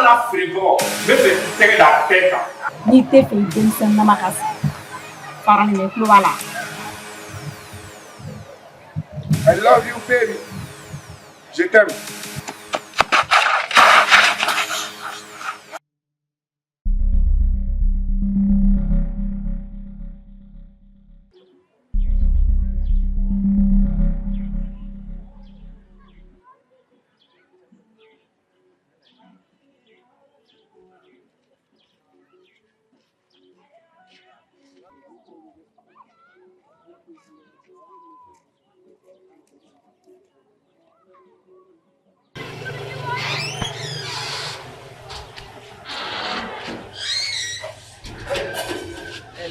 n'a feerebagaw, n bɛ fɛ k'i tɛgɛ da bɛɛ kan. N'i tɛ fɛ i denmisɛnninama ka sa, fara nin i tulo b'a la. I love you, baby. Je t'aime.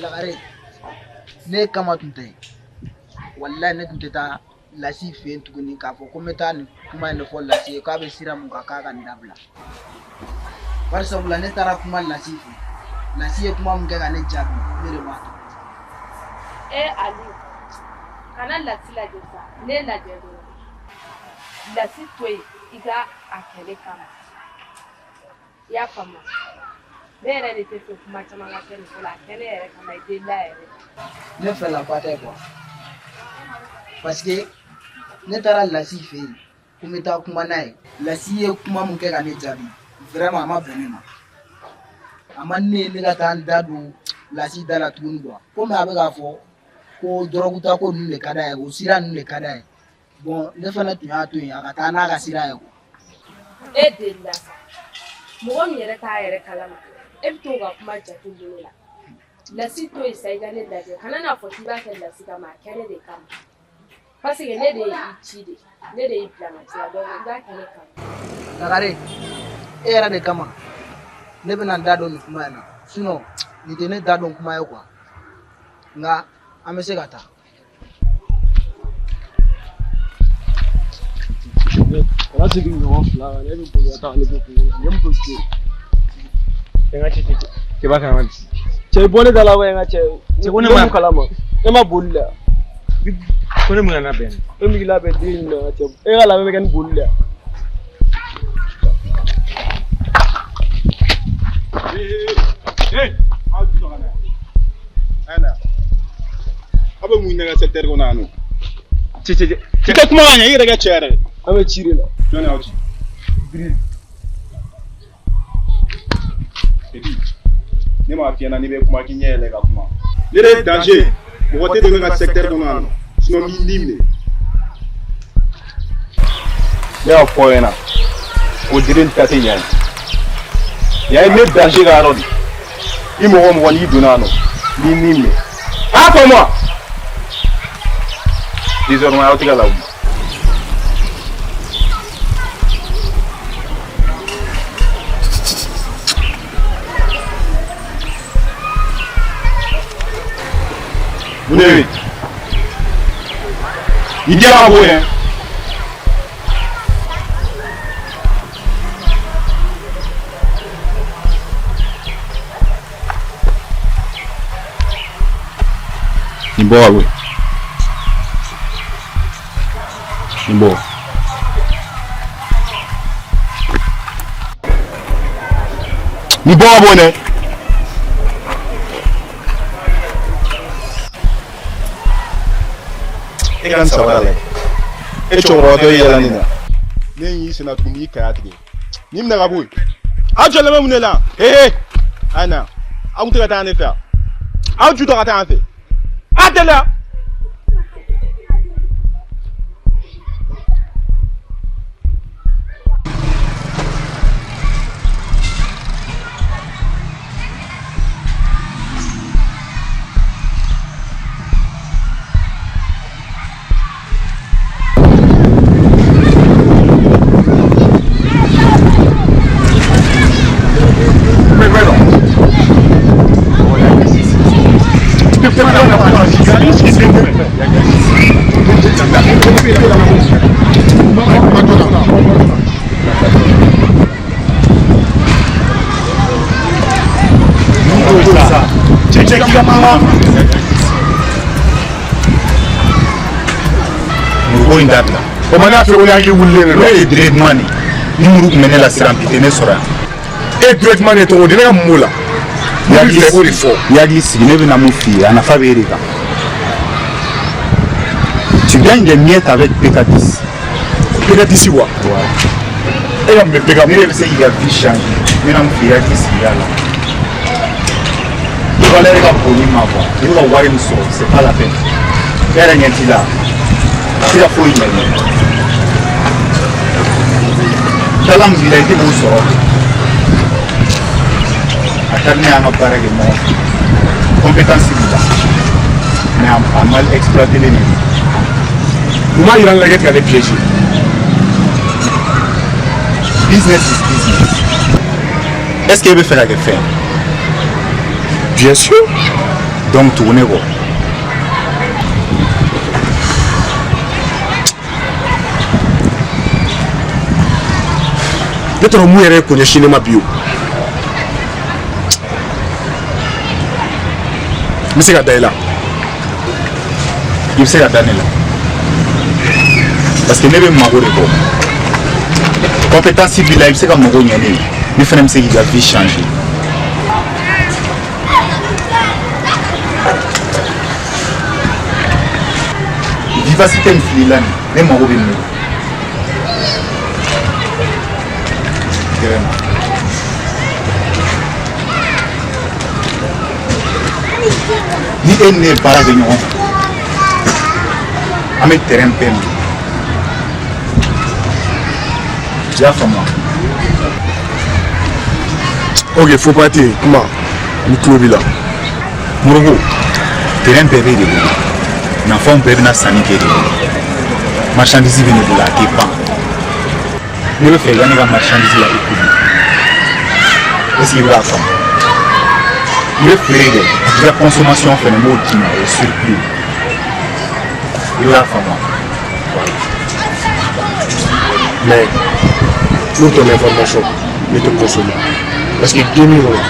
Lagare, ne kama tun tɛ, walayi ne tun tɛ taa Lasi fɛ yen tuguni k'a fɔ ko n bɛ taa nin kuma in de fɔ Lasi ye k'a bɛ sira mun kan k'a ka nin dabila. Bari sabula ne taara kuma Lasi fɛ, Lasi ye kuma min kɛ ka ne jaabi, ne de b'a dɔn. E Aliyu, kana Lasi lajɛ sa, ne lajɛ dɔrɔn. Lasi to yen i ka a kɛ ne kama. I y'a faamu? Ne yɛrɛ de tɛ fɛ kuma caman ka kɛ nin ko la, a kɛ ne yɛrɛ kama, i delila yɛrɛ. Ne fɛlaba tɛ quoi, parce que ne taara Lasi fɛ yen ko n bɛ taa kuma n'a ye. Lasi ye kuma min kɛ ka ne jaabi, vraiment a ma bɛn ne ma. A man di ne ye ne ka taa n da don Lasi da la tuguni quoi. Komi a bɛ k'a fɔ ko dɔrɔgu ta ko ninnu de ka d'a ye, o sira ninnu de ka d'a ye. Bon, ne fana tun y'a to yen a ka taa n'a ka sira ye quoi. E delila sa, mɔgɔ min yɛrɛ t'a yɛrɛ kalama, e bɛ t'o ka kuma jate bolo la. Lasi to yen sa, i ka ne lajɛ, kana n'a fɔ k'i b'a kɛ Lasi kama, a kɛ ne de kama. Parce que ne de y'i ci de, ne de y'i bila ka ci la, donc i b'a kɛ ne kama. Lagare, e yɛrɛ de kama ne bɛna n da don nin kuma in na, sinon nin tɛ ne da don kuma ye quoi. Nka an bɛ se ka taa. Kana segin ɲɔgɔn fila kan, ne bɛ boli ka taa ale bɛ kungo la, ne bɛ to. N ka cɛ, cɛ b'a kalama bi. Cɛ, i bɔ ne da la wa, n ka cɛ. Cɛ, ko ne ma- mun kalama? E ma boli la. Ko ne mun ka labɛn? E min k'i labɛn den in na, cɛ. E ka labɛn bɛ kɛ ni boli la. Hey, aw jɔ ka na. A ye na. Aw bɛ mun ɲɛgɛn secteur kɔnɔ yan nɔ? Cɛ, cɛ, cɛ. I tɛ kuma ka ɲɛ, i yɛrɛ kɛ cɛ yɛrɛ. An bɛ ci de la. Jɔn y'aw ci? Biril. Petit, ne m'a f'i ɲɛna n'i bɛ kuma k'i ɲɛ yɛlɛ ka kuma. Ne de ye danger. Mɔgɔ tɛ don ne ka secteur kɔnɔ yan nɔ. Sinon n b'i ni minɛ. Ne y'a fɔ aw ɲɛna ko jiri ta tɛ ɲa ye. Yan ye ne danger ka yɔrɔ de. I mɔgɔ o mɔgɔ n'i donna yan nɔ, n b'i ni minɛ. A y'a faamu wa? Désormais aw tɛ ka lawuli. Mun de bɛ yen? I jɛra ka bɔ yen. Nin bɔ ka bɔ yen. Nin bɔ. Nin bɔ ka bɔ yen dɛ. E ka nin sabara lajɛ. E cɛkɔrɔbatɔ ye yɛlɛ nin na. Ne y'i senna tuguni i kaya tigɛ. Nin minɛ ka bɔ yen. Aw jɔlen bɛ mun de la? Ee, a ye na. Aw tun tɛ ka taa ne fɛ yan. Aw ju tɔ ka taa yan fɛ. A teliya. Muru in dabila. O ma n'a fɛ ko ne hakili wulilen de don. Ne ye dire duman de ni muru tun bɛ ne la siran bi tɛ ne sɔrɔ yan. E directement ne tɔgɔ di, ne ka mun b'o la? Ne b'i fɛ k'o de fɔ. I hakili sigi, ne bɛna mun f'i ye, a nafa b'e de kan. Tu gagnes des miettes avec PK10. PK10 wa? Ouais. E ka mun bɛ PK? Ne de bɛ se k'i ka vie changer. Ne bɛna mun f'i ye, i hakili sigi a la. I valeur ka bon ni ma quoi. I bɛ ka wari min sɔrɔ, c'est pas la peine. E yɛrɛ ɲɛ t'i la. A tɛ ka foyi ɲɛ i ye. Talent min b'i la, i tɛ k'o sɔrɔ. A ka di ne ye an ka baara kɛ ɲɔgɔn fɛ. Compétence b'i la. Mais a mal exploité de don. Mun b'a yira ne la k'e tɛ ka ne piéger? Business is business. Est-ce que e bɛ fɛ ka kɛ fɛn ye? Bien sûr. Donc tugu ne kɔ. Ne t'a dɔn mun yɛrɛ ye ko ɲɛsin ne ma bi o. N bɛ se ka da i la. I bɛ se ka da ne la. Parce que ne bɛ mago de bɔ. Compétence b'i la, i bɛ se ka mago ɲɛ ne ye. Ne fana bɛ se k'i ka vie changer. Vivacité min filɛ i la nin, ne mago bɛ nin de la. Gɛrɛ n na. Ni e ni ne ye baara kɛ ɲɔgɔn fɛ, an bɛ terrain bɛɛ minɛ. I y'a faamu wa? Ok, faux pas tɛ yen, kuma ni tulo b'i la. Morogo, terrain bɛɛ b'e de bolo. Nafɛnw bɛɛ bɛna sanni k'e de bolo. Marchandise bɛ ne bolo, a tɛ ban. Ne bɛ fɛ i ka ne ka marchandise la écouler. Est-ce que i bɛ k'a faamu? I bɛ feere kɛ, i ka consommation fɛnɛ n b'o d'i ma, o ye surplus. I bɛ k'a faamu wa? Voilà. Mais pour ton information, ne tɛ consommer. Parce que game in kɔnɔ,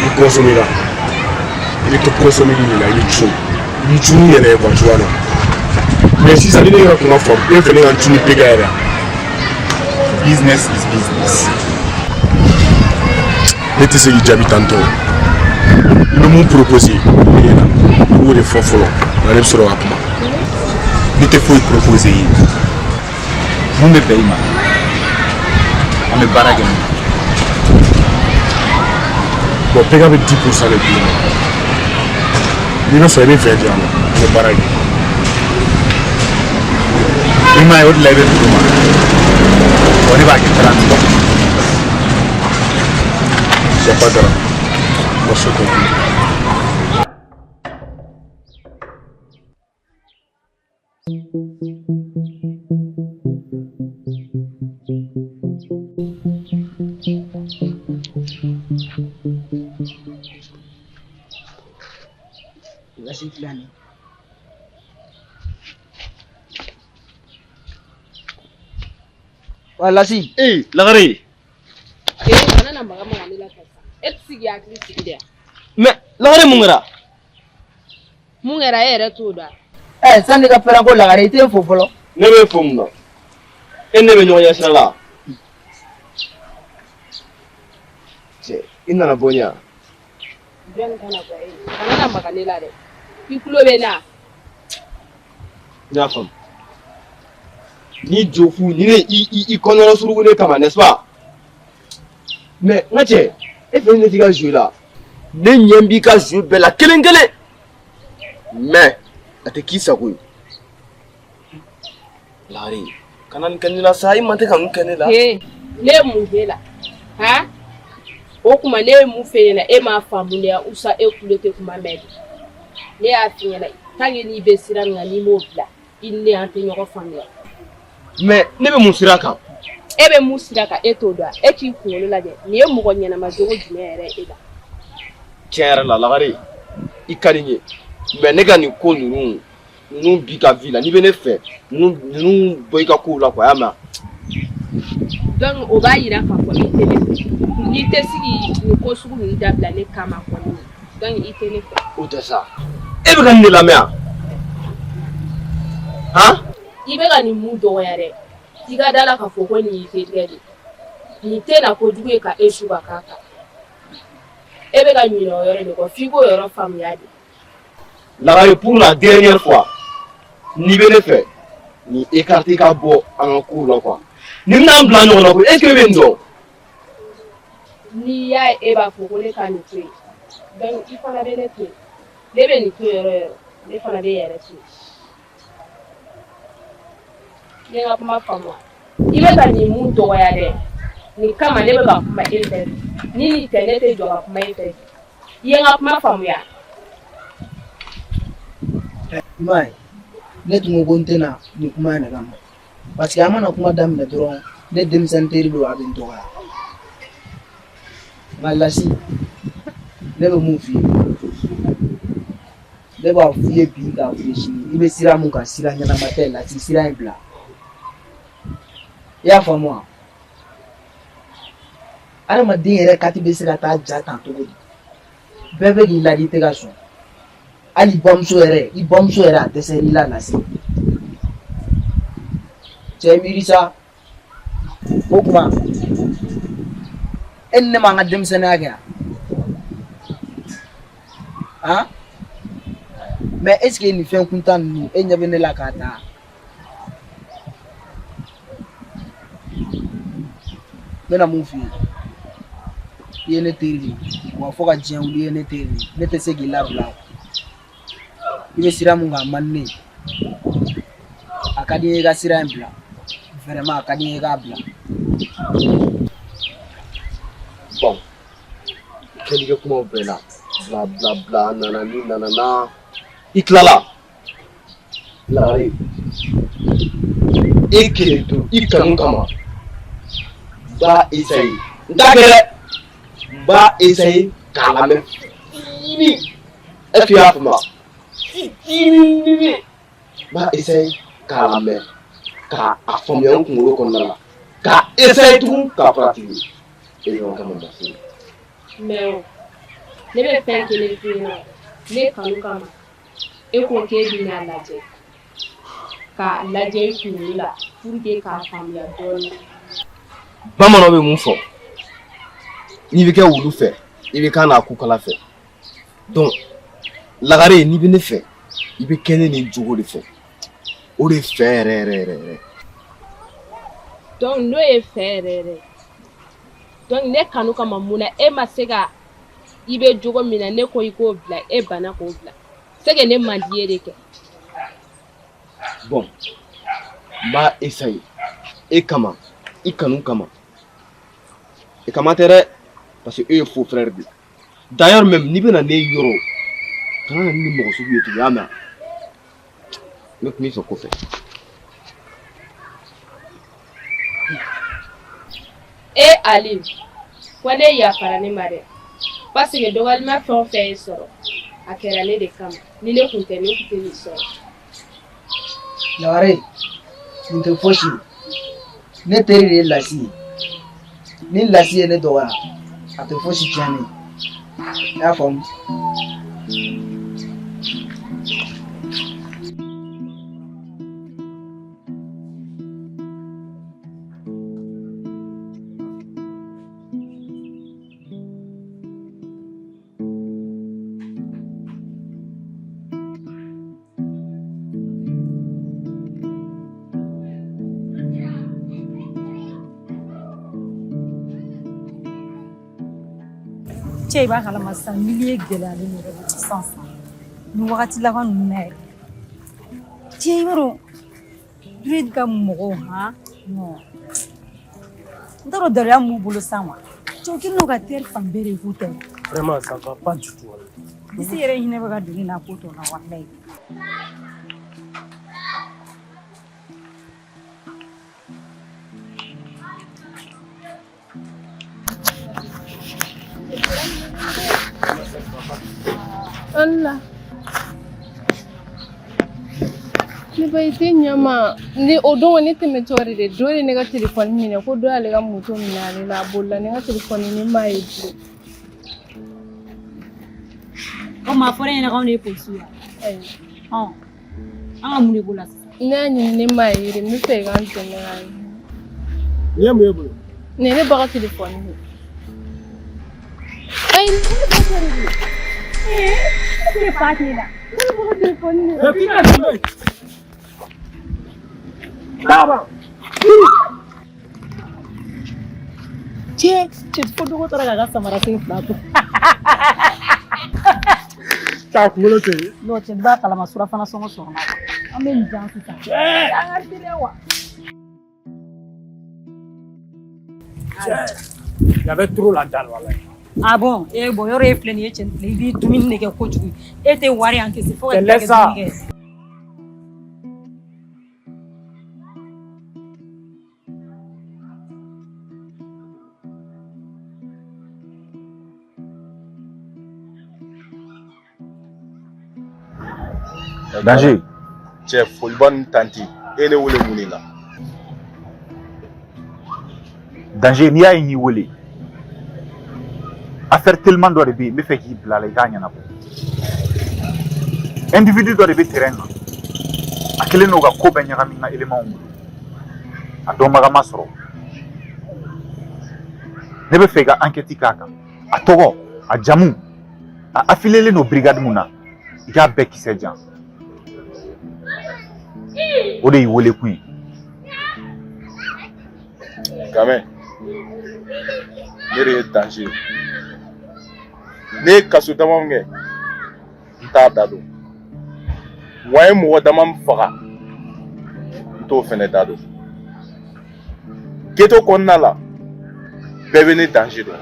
i consommer la, i bɛ to consommer de la, i bɛ cun. I bɛ cun i yɛrɛ ye quoi, tu vois non? Mais sisan ni ne yɛrɛ kun ka faamu, e fɛ ne ka cun ni PK yɛrɛ. Business is business. Ne tɛ se k'i jaabi tantôt. I bɛ mun proposer ne ɲɛna, i b'o de fɔ fɔlɔ, nka ne bɛ sɔrɔ ka kuma. Ne tɛ foyi proposer i ye. Mun bɛ bɛn i ma? An bɛ baara kɛ n'o ye. Bon, PK bɛ 10% de d'i ma. N'i bɛ sɔn, i bɛ 20 di yan nɔ, an bɛ baara kɛ. I m'a ye, o de la i bɛ dugu ma. Bon, ne b'a kɛ 30. Y a pas de Morceau conclu. Lasi filɛ nin ye. Wa Lasi. Ee Lagare. Ee, kana na maga maga ne la karisa. E tɛ se k'i hakili sigi de wa? Mais Lagare, mun kɛra? Mun kɛra, e yɛrɛ t'o dɔn. Ɛ, sani ka pɛrɛn ko Lagare, i tɛ n fo fɔlɔ. Ne bɛ fo mun na? E ne bɛ ɲɔgɔn ɲɛ sira la. Cɛ, i nana bɔ n ɲɛ. Jɔnni kana bɔ e ye? Kana na maga ne la dɛ. I tulo bɛ n na. N y'a faamu. Ni jofu ni ne i kɔnɔrɔ suruku ne kama, n'est-ce pas? Mais n ka cɛ, e fɛ ne t'i ka jouer la. Ne ɲɛ b'i ka jouer bɛɛ la kelen kelen. Mais a tɛ k'i sago ye. Lagare, kana nin kɛ ne la sa, i man tɛ ka nin kɛ ne la. Ee, ne ye mun k'e la? Han? O tuma ne ye mun f'e ɲɛna, e m'a faamu de ya, usa e kulo tɛ kuma mɛn de. Ne y'a f'i ɲɛna, tant que n'i bɛ sira min kan, n'i m'o bila, i ni ne an tɛ ɲɔgɔn faamuya. Mais ne bɛ mun sira kan? E bɛ mun sira kan, e t'o dɔn. E k'i kunkolo lajɛ, nin ye mɔgɔ ɲɛnama jogo jumɛn yɛrɛ e la? Tiɲɛ yɛrɛ la Lagare, i ka di n ye. Mais ne ka nin ko ninnu b'i ka vie la, n'i bɛ ne fɛ, ninnu bɔ i ka kow la quoi, i y'a mɛn? Donc o b'a yira k'a fɔ i tɛ ne fɛ. N'i tɛ sigi nin ko sugu ninnu dabila ne kama kɔni, donc i tɛ ne fɛ. O tɛ sa. E bɛ ka nin de lamɛn wa? Han? I bɛ ka nin mun dɔgɔya dɛ, i ka da la k'a fɔ ko nin y'i terikɛ de ye. Nin tɛ na kojugu ye ka e su ka k'a kan. E bɛ ka ɲinɛ o yɔrɔ de kɔ, f'i k'o yɔrɔ faamuya de. Lagare, pour la dernière fois, n'i bɛ ne fɛ, nin écarté ka bɔ an ka kow la quoi. Nin bɛna an bila ɲɔgɔn na koyi, est ce que e bɛ nin dɔn? N'i y'a ye e b'a fɔ ko ne ka nin to yen, donc i fana bɛ ne to yen. Ne bɛ nin to yen yɔrɔ o yɔrɔ, ne fana bɛ yɛrɛ to yen. Ne ka kuma faamu wa? I bɛ ka nin mun dɔgɔya dɛ, nin kama ne bɛ ka kuma e fɛ. Ni nin tɛ, ne tɛ jɔ ka kuma e fɛ. I ye n ka kuma faamuya? I m'a ye, ne tun ko ko n tɛna nin kuma in de kama, parce que an mana kuma daminɛ dɔrɔn, ne denmisɛnnin teri don, a bɛ n dɔgɔya. Nka Lasi, ne bɛ mun f'i ye, ne b'a f'i ye bi k'a f'i ye sini, i bɛ sira mun kan, sira ɲɛnama tɛ. Lasi, sira in bila. I y'a faamu wa? Adamaden yɛrɛ kati bɛ se ka taa ja tan cogo di? Bɛɛ bɛ k'i ladi, i tɛ ka sɔn. Hali i bamuso yɛrɛ, i bamuso yɛrɛ, a dɛsɛr'i la. Lasi, cɛ, miiri sa. O tuma, e ni ne m'an ka denmisɛnninya kɛ yan han? Mais est ce que nin fɛn kuntan ninnu, e ɲɛ bɛ ne la k'a ta? N bɛna mun f'i ye, i ye ne teri de ye wa, fo ka diɲɛ wuli, i ye ne teri de ye. Ne tɛ se k'i labila. I bɛ sira mun kan, a man di ne ye. A ka di n ye i ka sira in bila. Vraiment, a ka di n ye i k'a bila. Bon, kɛli kɛ kumaw bɛɛ la bla bla bla, nana ni nana na, i tilala. Lagare, e kelen to i kanu kama, n b'a essayer, n t'a kɛ dɛ, n b'a essayer k'a lamɛn fitinin. Est ce que i y'a faamu? Fitinin, n b'a essayer k'a lamɛn, k'a a faamuya n kunkolo kɔnɔna la, k'a essayer tugun k'a pratiquer. E ɲɔgɔn kama ma se. Mais o, ne bɛ fɛn kelen f'i ɲɛna. Ne kanu kama, e ko k'e bɛna lajɛ, k'a lajɛ i kunkolo la pour que k'a faamuya dɔɔnin. Bamananw bɛ mun fɔ? N'i bɛ kɛ wulu fɛ, i bɛ k'a n'a kukala fɛ. Donc Lagare, n'i bɛ ne fɛ, i bɛ kɛ ne ni jogo de fɛ. O de fɛ yɛrɛ yɛrɛ yɛrɛ yɛrɛ. Donc n'o ye fɛ yɛrɛ yɛrɛ, donc ne kanu kama, mun na e ma se ka i bɛ jogo min na, ne ko i k'o bila, e banna k'o bila? C'est que ne man di ye de kɛ. Bon, n b'a essayer e kama, i kanu kama. E kama tɛ dɛ, parce que e ye faux frère de ye. D'ailleurs même, n'i bɛna ne yɔrɔ, kana na ni mɔgɔ sugu ye tugun, i y'a mɛn? N bɛ kuma i fɛ kɔfɛ. E Ali, ko ne yafara ne ma dɛ, parce que dɔgɔyalima fɛn o fɛn ye sɔrɔ, a kɛra ne de kama. Ni ne kun tɛ, ne kun tɛ nin sɔrɔ. Lagare, nin tɛ fosi ye. Ne teri de ye Lasi ye. Ni Lasi ye ne dɔgɔya, a tɛ fosi tiɲɛ ne ye. I y'a faamu? Cɛ, i b'a kalama sisan, milieu gɛlɛyalen yɛrɛ de sisan sisan, nin wagati laban ninnu na yɛrɛ. Cɛ, i b'a dɔn, Dured ka mɔgɔw, han, non, n t'a dɔn daluya min b'u bolo sisan wa. Cɛ, u kɛlen don ka terre fan bɛɛ de k'u ta ye. Vraiment, ça va pas du tout. Disi yɛrɛ hinɛ bɛ ka don ne na ko tɔ la, walayi. Allah. Ne ba, i tɛ ɲama ni o don ne tɛmɛtɔ de, dɔ ye ne ka telefɔni minɛ, ko dɔ y'ale ka moto minɛ ale la, a bolila ne ka telefɔni, ne m'a ye bilen. O ma fɔra e ɲɛna k'anw de ye polisiw ye? Ayi. Ɔn, an ka mun de b'o la sisan? Ne y'a ɲini, ne m'a ye de, n bɛ fɛ i ka n dɛmɛ k'a ɲini. Nin ye mun ye bolo? Nin ye ne ba ka telefɔni ye. Ayi. Ayi, ne fa tɛ de. Ee, ne fa t'e la. Ne b'o telefɔni de. K'i ka nin Baba. Cɛ, cɛ fo dogo taara k'a ka samara sen fila to. Taa kunkolo to yen. Non, cɛ b'a kalama surafana sɔngɔ sɔrɔla. An bɛ nin jan sisan. An ka teliya wa. Il y avait trop la dalle, voilà. Ah bon? Eh bon, yɔrɔ e filɛ nin ye cɛ nin filɛ i b'i dumuni de kɛ kojugu. E tɛ wari encaisser fo ka tila ka dumuni kɛ. Danger. Cɛ foliba ni tanti e ne wele mun de la? Danger, n'i y'a ye n y'i wele, affaire teliman dɔ de bɛ yen, n bɛ fɛ k'i bila a la i k'a ɲɛnabɔ. Individu dɔ de bɛ terrain kan, a kɛlen don ka ko bɛɛ ɲagami n ka éléments bolo, a dɔnbaga ma sɔrɔ. Ne bɛ fɛ i ka enquête k'a kan, a tɔgɔ, a jamu, a affilié don brigade mun na, i k'a bɛɛ kisɛ jan. O de y'i wele kun ye. Gamin, ne de ye danger ye. Ne ye kaso dama min kɛ, n t'a da dɔn. Wa n ye mɔgɔ dama min faga, n t'o fɛnɛ da dɔn. Ghetto kɔnɔna la, bɛɛ bɛ ne danger dɔn.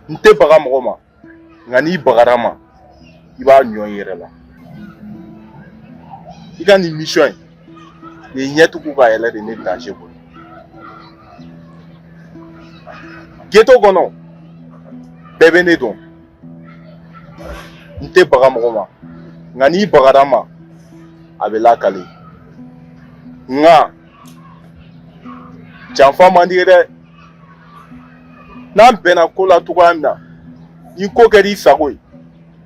N tɛ baga mɔgɔ ma, nka n'i bagara n ma, i b'a ɲɔ i yɛrɛ la. I ka nin mission in, nin ye ɲɛtugu ka yɛlɛ de ne danger bolo. Ghetto kɔnɔ, bɛɛ bɛ ne dɔn. N tɛ baga mɔgɔ ma, nka n'i bagara n ma, a bɛ lakale. Nka janfa man di ye dɛ. N'an bɛnna ko la cogoya min na, ni ko kɛra i sago ye,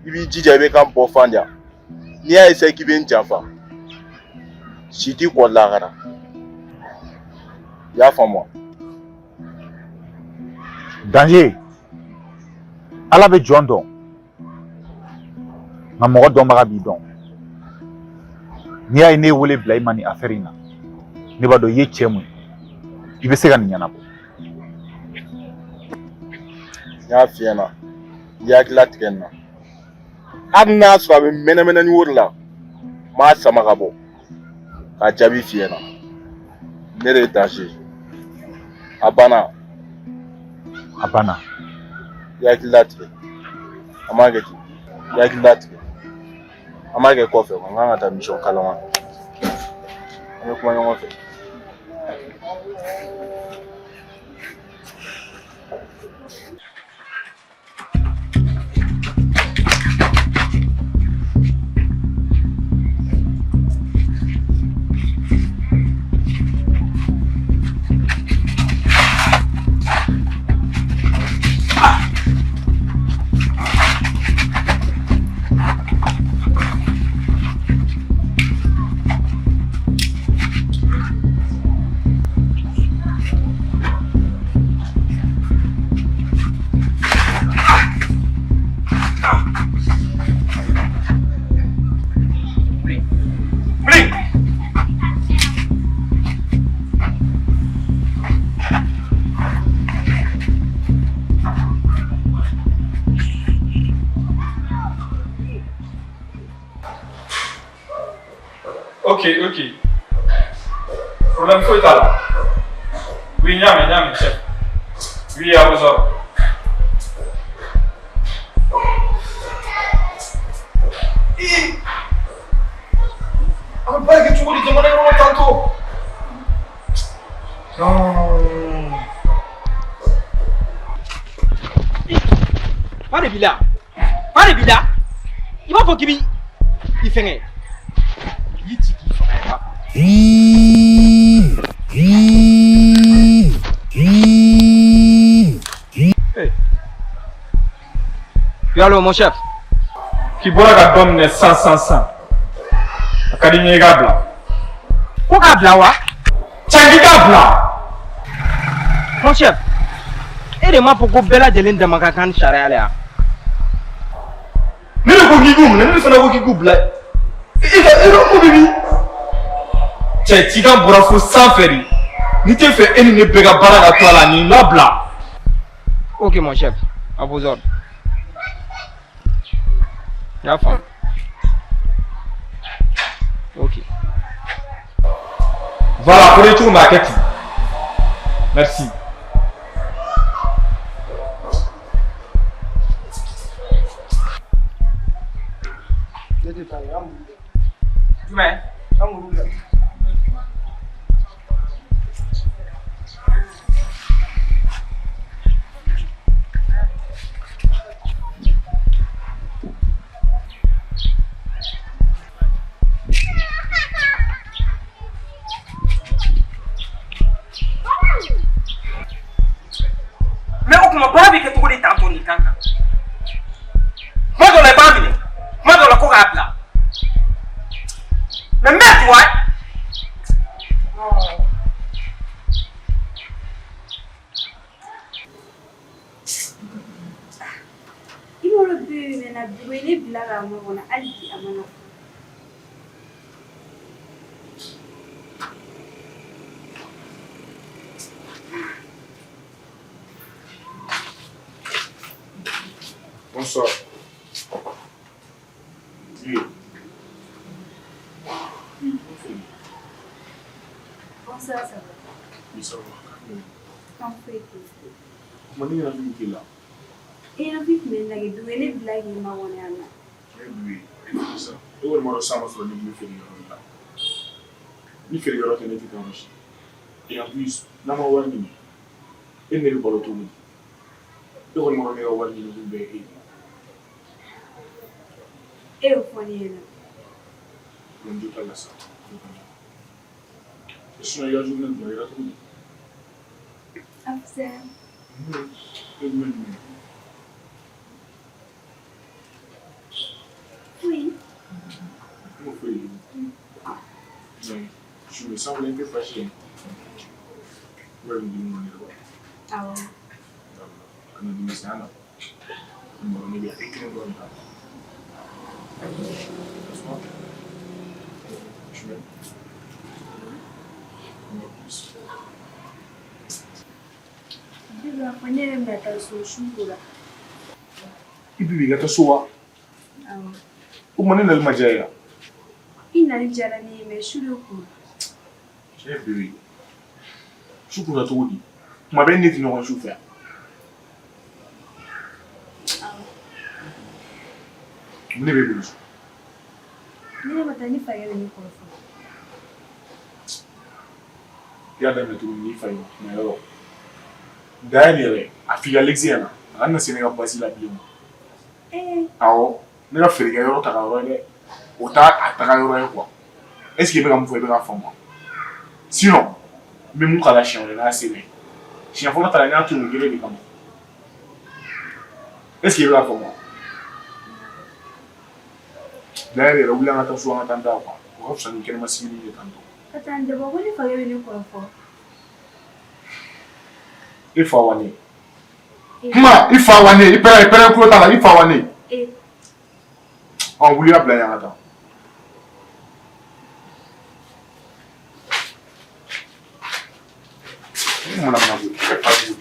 i b'i jija i bɛ kan bɔ fan di yan. N'i y'a essayer k'i bɛ n janfa, si t'i kɔ lahara. I y'a faamu wa? Danger, Ala bɛ jɔn dɔn, nka mɔgɔ dɔnbaga b'i dɔn. N'i y'a ye ne ye wele bila i ma nin affaire in na, ne b'a dɔn i ye cɛ mun ye, i bɛ se ka nin ɲɛnabɔ. N y'a f'i ɲɛna, i hakili latigɛ nin na. Hali n'a sɔrɔ a bɛ mɛnɛmɛnɛni wari la, n b'a sama ka bɔ k'a jaabi f'i ɲɛna. Ne de ye danger ye. A banna. A banna. I hakili latigɛ. An b'a kɛ ten. I hakili latigɛ. An b'a kɛ kɔfɛ, n kan ka taa mission kalama. An bɛ kuma ɲɔgɔn fɛ. Ok, ok. Problème foyi t'a la. Oui, n y'a mɛn, n y'a mɛn, chef. Oui, à vos ordres. Ee! An bɛ baara kɛ cogo di jamana in kɔnɔ tantɔ? Non. Fa de b'i la, fa de b'i la. I b'a fɔ k'i b'i i fɛngɛ. I ci k'i faga i b'a faga. Hey. Oui, allô, mon chef. K'i bɔra ka dɔ minɛ sisan sisan sisan. A ka di n ye i k'a bila. Ko k'a bila wa? Cɛ k'i k'a bila. Mon chef, e E de m'a fɔ ko bɛɛ lajɛlen dama ka kan sariya la yan. Ne de ko k'i k'u minɛ, ne de fana ko k'i k'u bila. E ka e ka ko bɛ min? Cɛ, cikan bɔra fo sanfɛ de. N'i tɛ fɛ e ni ne bɛɛ ka baara ka to a la, nin labila. Ok mon chef, à vos ordres. N y'a faamu. Ok. Voilà, ko de cogo min a kɛ ten. Merci. Ne tɛ taa yen, an b'u Jumɛn? An b'olu bila. Mais o tuma baara bɛ kɛ cogo di tantôt nin kan kan? Kuma dɔ la i b'a minɛ, kuma dɔ la ko k'a bila. Mais merde, ouais. I b'olu bɛɛ minɛ na dugu ye ne bila k'a makɔnɔ hali bi a ma na. Bonsoir. Oui. Bonsoir, ça va? Oui, ça va. Kan foyi tɛ. Kuma ne yɛrɛ min k'i la. E ɲɛnafin tun bɛ ne la kɛ dugu ye ne bila k'i makɔnɔ yan nɔ. E oui, e sa. E kɔni b'a dɔn san ma sɔrɔ ne tun bɛ feerekɛyɔrɔ de la. Ni feerekɛyɔrɔ tɛ ne tɛ taa yɔrɔ si. Et en plus, n'a ma wari ɲini, e ni ne bɛ balo cogo di? E kɔni b'a dɔn ne ka wari ɲini kun bɛɛ ye e ye. E y'o fɔ ne ɲɛna. Donc jo t'a la sa. Jo t'a la. Et sinon, i ka journée dun a kɛra cogo di? A fisayara. E jumɛn jumɛn? Foyi. N ko foyi. Mais je me sens un peu fâché. Ouais, n dimi ne la. Awɔ. Kana dimi sa na. Mɔgɔ ne bɛ e kelen dɔrɔn de la. N'est-ce pas? Tu m'aimes? Moi plus. Ne b'a fɔ ne yɛrɛ bɛna taa so su ko la. I bi i ka taa so wa? Awɔ. O tuma ne nali ma diya e ye wa? I nali diyara ne ye mais su de kun. E bébé. Su kunna cogo di? Tuma bɛɛ ne tɛ ɲɔgɔn su fɛ yan. Awɔ. Mun de b'e bolo so? Ne yɛrɛ ma taa ni fakɛ bɛ ne kɔrɔfɔ. I y'a daminɛ tuguni n'i fa ye kuma yɔrɔ. D'ailleurs yɛrɛ a f'i ka Lexi ɲɛna a kana na se ne ka basi la bilen. Ee. Awɔ, ne ka feerekɛyɔrɔ taga yɔrɔ ye dɛ. O t'a a taga yɔrɔ ye quoi. Est ce que i bɛ ka mun fɔ i bɛ ka faamu wa? Sinon n bɛ mun k'a la siɲɛ wɛrɛ n'a sera yen. Siɲɛ fɔlɔ ta la n y'a to yen o kelen de kama. Est ce que i bɛ ka faamu wa? D'ailleurs yɛrɛ wuli an ka taa so an ka taa n da quoi. O ka fisa ni kɛnɛma sigili ye tantôt. Ka taa n dabɔ ko ne fakɛ bɛ ne kɔrɔfɔ. I fa wa ne? Kuma i fa wa ne? I pɛrɛn i pɛrɛn kulo t'a la i fa wa ne? E. Ɔ wuli a bila yen an ka taa. Mana mana ko e fa b'i